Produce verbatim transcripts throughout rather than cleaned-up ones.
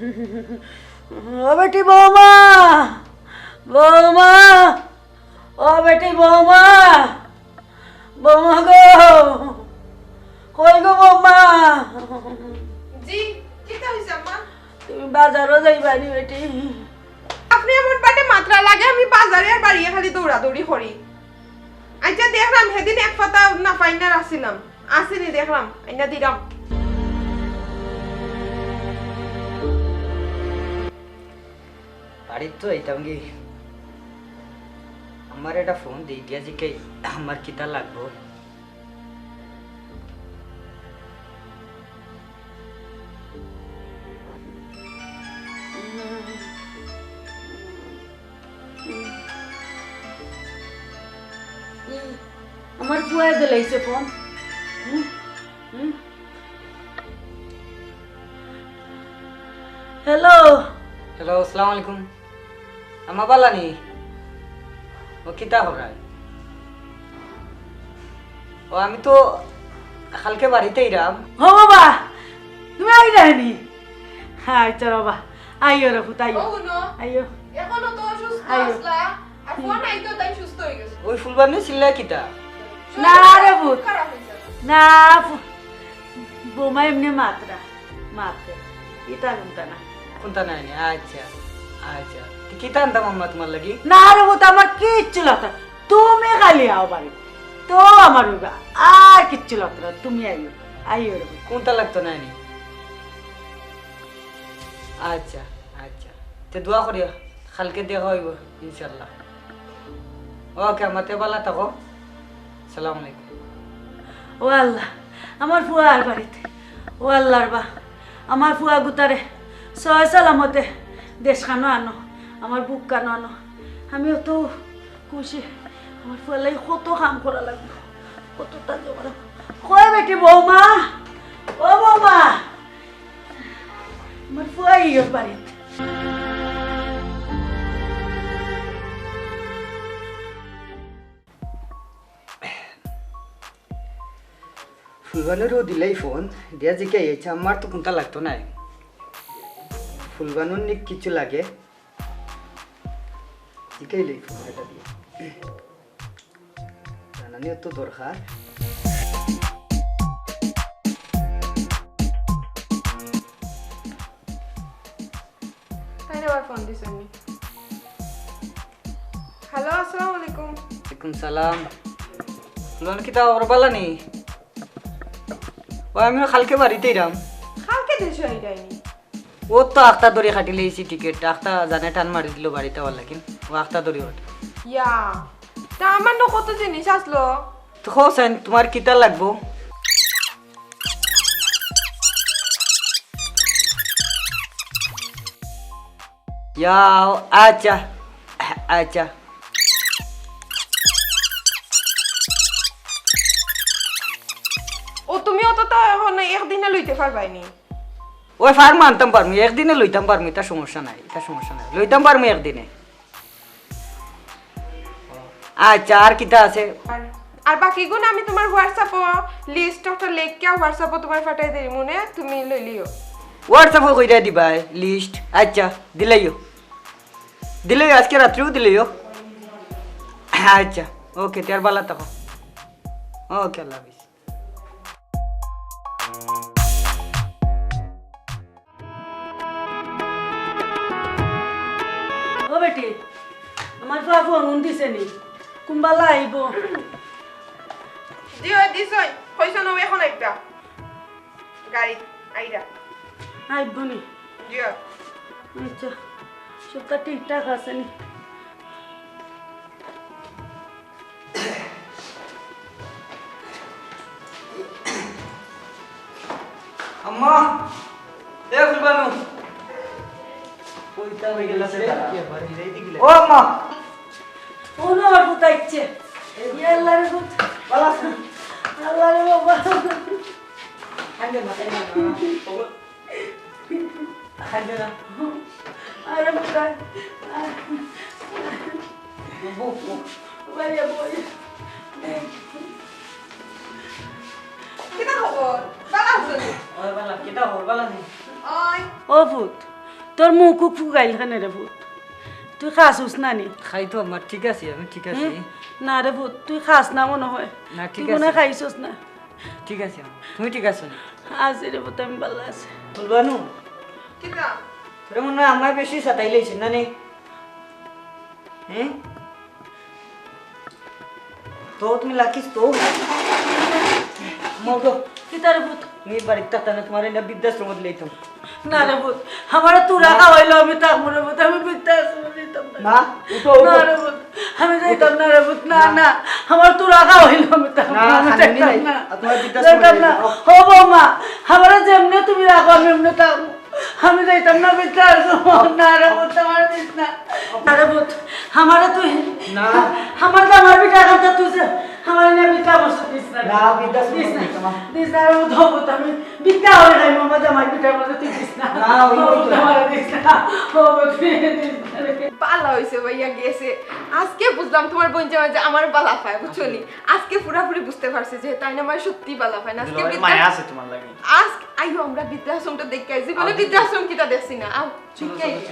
ও বেটি বৌমা, বৌমা, ও বেটি বৌমা, বৌমা গো, কই গো বৌমা? জি, কিতা হইছে আম্মা? তুমি বাজারো যাইবা নি বেটি? আপনে এমন বাটে মাতরা লাগে আমি বাজারে আর বাড়িয়ে খালি দৌড়াদৌড়ি করি। আচ্ছা দেখলাম, হেদিন এক পাতা না পাইন্না রাখছিলাম, আছেনি দেখলাম, আইনা দিলাম। বাড়িত তো আইতাম গি। আমার একটা ফোন দেই, দিয়া জিকাই আমার কিতা লাগবো। আমার ফুয়ায় দিলাইছে ফোন। হুম? হুম? হ্যালো। হ্যালো, আসসালামু আলাইকুম। আম্মা বালা নি? ও কিতা করায়? ও আমি তো কালকে বাড়িত আইরাম। ও বাবা, তুমি আইরায় নি? হ্যাঁ, আচ্ছা বাবা, আইও রে পুত, আইও। ও হুনো, আইও। এখনো তো অসুস্থ আইও। আছলা, আর ফোন আইতো তাই সুস্থ হয়ে গেছে। ওই ফুলবানু চিল্লায় কিতা? না রে পুত। খারাপ হয়েছে। না, ফু-, বৌমা এমনে মাতরা, মাতরা। ইতা কুন্তা না। কুন্তা নাই নি? আচ্ছা, আচ্ছা। তে কিতা আনতাম আম্মা তোমার লাগি? না রে পুত, আমার কিচ্ছু লাগতো না। তুমি খালি আও বাড়ি। তো আমার অইবা। আর কিচ্ছু লাগতো না। তুমি আইও। আইও রে পুত। কুন্তা লাগতো না নি? আচ্ছা, আচ্ছা। তে দোয়া করিও। কালকে দেখা হইব, ইনশাআল্লাহ। ওকে, আম্মা তে বালা থাকো। সালাম আলাইকুম। ও আল্লাহ, আমার ফুয়া আর বাড়িত। ও আল্লাহর বা, আমার ফুয়া গুতারে সয় সালামতে দেশ খানো আনো, আমার বুক খানো আনো। আমি অত খুশি, আমার ফুয়ার লাগি কত কাম করা লাগবো, কত তাজ করা। কই বেটি বৌমা, ও বৌমা, আমার ফুয়া ইয়র বাড়িত। ফুলবানুরও দিলাই ফোন, দিয়া জিকাই আইছে, আমার তো কুন্তা লাগতো নায়। ফুলবানুর নি কিছু লাগে, জিকাইলাই ফোন এটা দিয়া। জানানিও তো দরকার। তাইন আবার ফোন দিছইন নি। হ্যালো, আসসালামু আলাইকুম। ওয়ালাইকুম সালাম। বলুন, কিতা খবর, বালা নি? ও, আমি কালকে বাড়িত আইরাম। কালকে দেশো আইরায় নি? ও তো আখতা ধরি কাটিলাইছি টিকিট, আখতা জানে টান মারি দিল বাড়িত আওয়ার লাগি, ও আখতা ধরি কাটি। ইয়া, তা আমার নু কত জিনিস আছলো। তো কও চাইন, তোমার কিতা লাগবো? ইয়া, আচ্ছা, আচ্ছা। ও, তুমি অত তো এখন একদিনে লইতে পারবায় নি। ওই পারমু, আনতাম পারমু, একদিনে লইতাম পারমু, ইতা সমস্যা নাই, ইতা সমস্যা নাই, লইতাম পারমু একদিনে। আচ্ছা, আর কিতা আছে? আর, আর বাকিগুন আমি তোমার WhatsApp-ও list একটা লেখিয়া WhatsApp-ও তোমার পাঠাই দিমু নে, তুমি লইলিও। WhatsApp-ও কইরা দিবায় list? আচ্ছা, দিলাইও। দিলাইও, আজকে রাত্রেও দিলাইও। আচ্ছা, ওকে, তে আর বালা থাকো। ওকে, আল্লাহ হাফিজ। ও বেটি, আমার ফুয়া ফোন দিছে নি? কুনবালা আইবো? জি অয়, দিছইন। কইছইন অউ এখন আইবা। গাড়িত আইরা। আইবো নি? জি অয়। আচ্ছা, সবতা ঠিকঠাক আছে নি? আম্মা, এ ফুলবানু। কইতা অই গেলা সে তারা। ও আম্মা। ও না, আমার পুত আইছে। ইয়া আল্লাহ রে পুত। বালা আছো? আল্লাহ রে বাবা। কান্দে না, কান্দে না। কান্দে না। আরে পুত আয়। বউ, বউ। ভাইয়া, বউ। কিতা খবর? বালা আছো নি? ওই বালা, কিতা খবর? বালা নি? ওই। ও পুত, তোর মুখ ফুগাইল কেনে রে পুত? তুই খাসুস না নি? খাই তো আম্মা, ঠিক আছি, আমি ঠিক আছি। হুম? না রে পুত, তুই খাস না মনে হয়। না, ঠিক তুই মনে আছে। খাইছস না। ঠিক আছে আম্মা, তুমি ঠিক আছো নি? আছি রে পুত, আমি ভালা আছি। ফুলবানু, কিতা? তোরে মনে হয় আম্মায় বেশি সাতাই লইছে না নি? হ্যাঁ? তো তুমি লাকিস তো? মা উঠো। কিতা রে পুত? তুমি বাড়িত থাকতা না, তোমার এনে বৃদ্ধাশ্রম দিলেই তো। না রে পুত, আমারে তোরা না। খাওয়াইলো আমি থাকমু রে পুত, আমি বৃদ্ধাশ্রম দিতাম না। না, উঠো, উঠো। না রে পুত, আমি যাইতাম না রে পুত, না, না। না। আমারে তোরা খাওয়াইলো আমি থাকমু, না, আমি খাননি যাইতাম নাই। না। আর তোমার বৃদ্ধাশ্রম যাইতাম না। দিতাম। ও বৌমা, আমারে যেমনে তুমি রাখো আমি এমনে থাকমু। আমি যাইতাম না, বৃদ্ধাশ্রম। না রে পুত, আমারে দিস না। না রে পুত, আমারে তুই না। আমার জামাই বিটা এখন তো তুই যে, আমারে নিয়ে বৃদ্ধাশ্রম দিস না। না, বৃদ্ধাশ্রম দিস না। দিতাম না। দিস না রে পুত, ও পুত, আমি ভিক্ষা করি খাই, আমার জামাই বিটা আমারে তুই দিস না। না, ওই ও পুত, তো। আমারে দিস না। ও পুত, তুই দিস না রে। ভালা অইছে ভাইয়া গেছে। আজকে বুঝলাম তোমার বোন জামাই যে আমার ভালা পায়, বুঝছো নি? আজকে পুরাপুরি বুঝতে পারছি যে তাই না, আমার সত্যি ভালা পায় না। আজকে দুলাভাইর বৃদ্ধা- মায়া আছে তোমার লাগি। আজ আইও আমরা বৃদ্ধাশ্রমটা দেখে আইছি, বলে আচ্ছা। বৃদ্ধাশ্রম কিতা দেখছি না। আও, চলো, দেখে চলো, আই। চলো।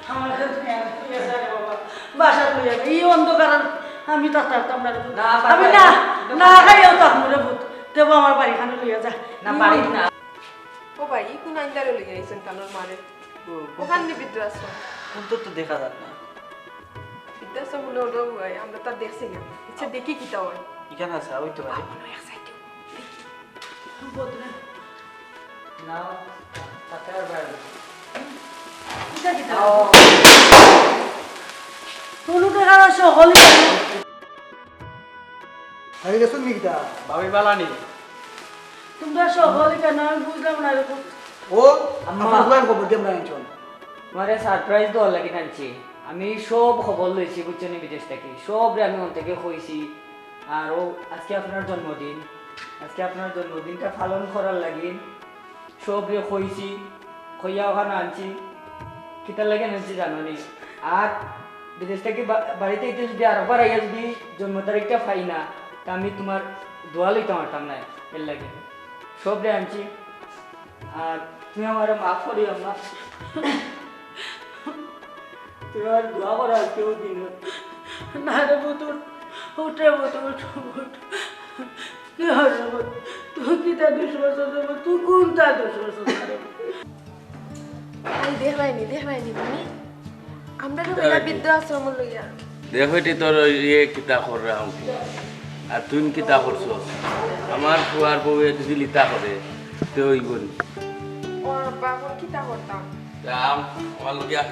আমার কাছে নিয়ে আসো, নিয়ে আসো রে বাবা। বাসা তুই যাবে। এই অন্ধকার আমি তো থাকতাম না রে পুত। না, আমি পারবে না, না। না খাইয়াও থাকবো রে পুত। দেবো আমার বাড়ি খানে লইয়া যা। না, বাড়ি না। ও ভাই, ই কোন আইন্দারে লইয়া আইছেন তানোর মারে? ও, ওখান দিয়ে বৃদ্ধাশ্রম। কোন তো, তো দেখা যার না। বৃদ্ধাশ্রম হলো ওটা ভাই, আমরা তো আর দেখছি না। আচ্ছা, দেখি কিতা হয়। এখানে আছে, ওই তো ভাই। বাবা, এক সাইডে। না, তাতে আর বাইরে না। কিতা কিতা? আও। কোনো দেখা যাচ্ছে, হলি কেন? আরে গেছো নি কিতা? ভাবি বালা নি? তোমরা সব হলি কেন? আমি বুঝলাম না এরকম। ও, আম্মা। আপনার খবর দিয়ে আমরা আনছেন। তোমারে surprise দেওয়ার লাগি আনছি। আমি সব খবর লইছি, বুঝছো নি, বিদেশ থাকি। সবরে আমি অন থাকি কইছি। আর ও, আজকে আপনার জন্মদিন। আজকে আপনার জন্মদিনটা পালন করার লাগি সবরে কইছি, কইয়া ওখানে আনছি। কিতার লাগি আনছি জানো নি? আর বিদেশ থাকি বা-, বাড়িত আইতে যদি আরোবার আইয়া যদি জন্ম তারিখটা পাই না, তা আমি তোমার দোয়া লইতাম পারতাম না, এর লাগি। সবরে আনছি। আর তুমি আমারে মাফ করিও, আম্মা। তুমি আমার দোয়া করো আজকে ওই দিন। না রে পুত, উঠ। উঠ রে পুত, উঠ, উঠ। কি হল রে পুত? তুই কিতা দুষ করছস রে পুত? তুই কোনটা দুষ করছস রে পুত? আরে দেখলায়নি, দেখলায়নি তুমি? আমরা তো তাই বইলা কি? বৃদ্ধাশ্রম লইয়া। দেখো, এটি তোর ওই ইয়ে কিতা কররা আমাকে। আর তুই কিতা করছস? আমার ফুয়ার বউয়ে যদি লিতা করে, তে অইবো নি। ওর বাবা কিতা করতাম? তে আম, আমার লগে আ।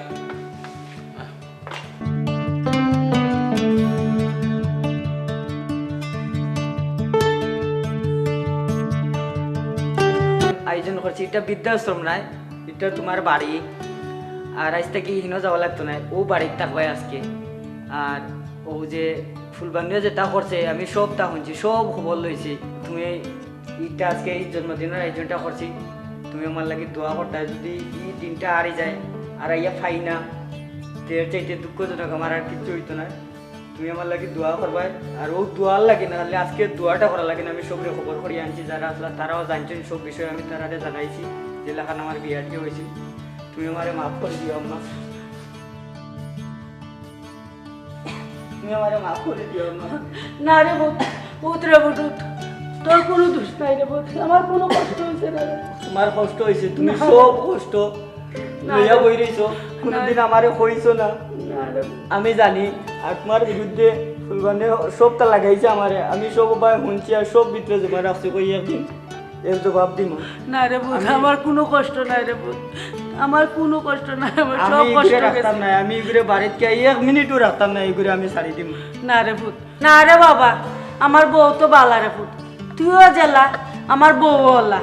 আয়োজন করছি, এটা বৃদ্ধাশ্রম নায়, এটা তোমার বাড়ি। আর আইজ থাকি হিনো যাওয়া লাগতো নায়, ও বাড়িত থাকবায় আজকে। আর ও যে ফুলবানুয়ে যেটা করছে, আমি সবতা হুনছি, সব খবর লইছি। তুমি ইটা আজকে এই জন্মদিনর আয়োজনটা করছি, তুমি আমার লাগি দোয়া করতায়, যদি ই দিনটা আরি যায়, আর আইয়া পাই না, তে এর চাইতে দুঃখজনক আমার আর কিচ্ছু অইতো নায়। তুমি আমার লাগি দোয়া করবায়, আর ও দোয়ার লাগি না, তাইলে আজকে দোয়াটা করার লাগি না, আমি সবরে খবর করি আনছি, যারা আসলে তারাও জানছেন সব বিষয়ে, আমি তারারে জানাইছি, যে লাখান আমার বিয়াটি হয়েছিল। তুমি আমারে মাফ করি দিও আম্মা। তুমি আমারে মাফ করি দিও, আম্মা। না রে পুত, উঠ রে পুত, উঠ। তোর কোনো দোষ নাই রে পুত, আমার কোনো কষ্ট হইছে না রে। তোমার কষ্ট হইছে, তুমি না। সব কষ্ট না লইয়া রে। বই রইছো, না। কোনোদিন আমারে কইছো না। না রে। আমি জানি, আর তোমার বিরুদ্ধে ফুলবানে সবটা লাগাইছে আমারে, আমি সব উপায় হুনছি আর সব ভিতরে জমা রাখছি, কই একদিন এর জবাব দিমু। না রে পুত, আমি আমার কোনো কষ্ট নাই রে পুত, আমার কোনো কষ্ট নাই, আমার আমি সব কষ্ট ইগুরে রাখতাম গেছে। না, আমি ইগুরে বাড়িত কি এক মিনিটও রাখতাম না, ইগুরে আমি ছাড়ি দিমু। না রে পুত, না রে বাবা, আমার বউ তো বালা রে পুত, তুইও জেলা, আমার বউও ওলা।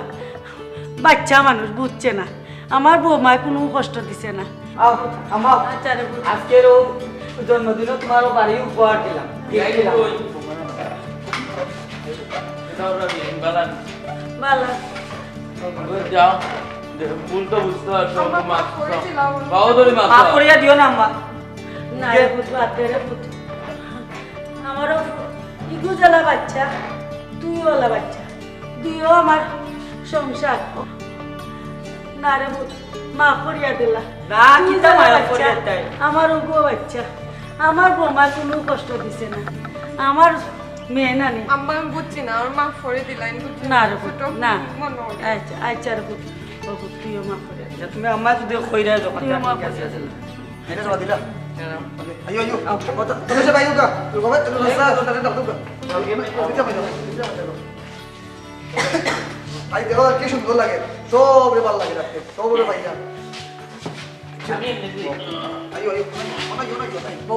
বাচ্চা মানুষ বুঝছে না, আমার বৌমায় কোনো কষ্ট দিছে না। আও, আম্মা, আচ্ছা রে পুত। আজকের ও জন্মদিনও তোমার ও বাড়ি উপহার দিলাম, gift দিলাম। বালা। যাও, ভুল তো বুঝতে পারছো, আম্মা, মাফ মাফ করে করো। দিলাম। বাবা ধরে মাফ মাফ করো। করিয়া দিও না, আম্মা। না রে পুত, বাদ দে রে পুত। আমারও ইগু জ্বালা বাচ্চা, তুইও জ্বালা বাচ্চা, দুইও আমার সংসার। না রে পুত, মাফ করিয়া দিলা। না, তুই কিতা জ্বালা মাফ বাচ্চা, করিয়া দেয়? আমার ওগো বাচ্চা, আমার বৌমা কোনো কষ্ট দিছে না, আমার মেয়ে নানি। আম্মা, আমি বুঝছি না, আমার মাফ করে দিলাম, বুঝছি না রে পুত, ছোট না। মনে হয়। আচ্ছা, আচ্ছা রে পুত, ও পুত, তুইও মাফ করে দে। আচ্ছা, তুমি আম্মা যদি কইরা যখন তুইও মাফ ঠিক আছে। করে দে। এটা সবাই দিলা? হ্যাঁ। আইও, আইও। আও। কত, তুমি সবাই আইও গা। তুমি বাবা, তুমি রাস্তা, তুমি রাস্তা, তুমি রাস্তা। আই দেখো, কি সুন্দর লাগে। সবরে ভালো লাগে রাখতে। সবরে ভাইয়া। আমি এমনি দিই। আইও, আইও। মনে হয়, মনে হয়, মনে হয়। ও,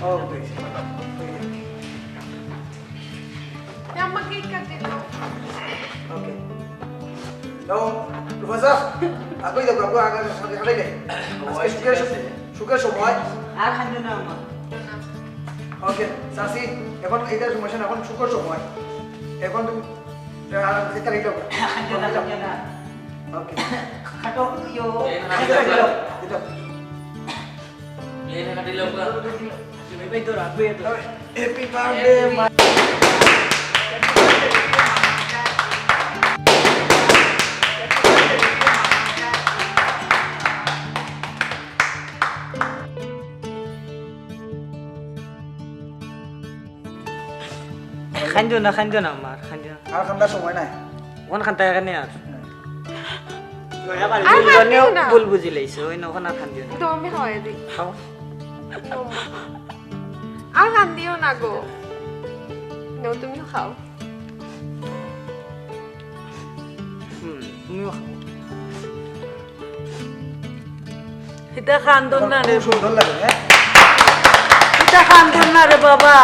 ও, ও। এ আম্মা, কেক কাটে দাও। ওকে। তো, রুফাসা, আগেই যাবো, আমরা আগে সাথে হাঁটাই যাই। ও, আজকে আচ্ছা, সুখের ঠিক আছে। সুখের সময়। আর খাইতে না, আম্মা। ওকে, চাচি, এখন এইটা সমস্যা না, এখন সুখের সময়। এখন তুমি, আহ, এটা রেখে দাও। খাইতে না, খাইতে না। ওকে। খাটো, ইয়ো। এই না, খাইতে দাও, খাইতে দাও। এটা। এই না, খাইতে দাও। ভাই, ভাই, ধরো, আগুয়ে ধরো। Happy birthday, মা। কান্দিও না, কান্দিও না, আম্মা, কান্দিও না। আর কান্দার সময় নাই। কোন কান্দা এখানে আর? আর কান্দিও না। ভুল বুঝিলাইছো, ওই নখন আর কান্দিও না। তো আমি খাওয়াই দিই। খাও। আর কান্দিও না গো। নাও, তুমিও খাও। হুম, তুমিও খাও। এটা কান্দন না রে। খুব সুন্দর লাগে, হ্যাঁ? এটা কান্দন না রে বাবা।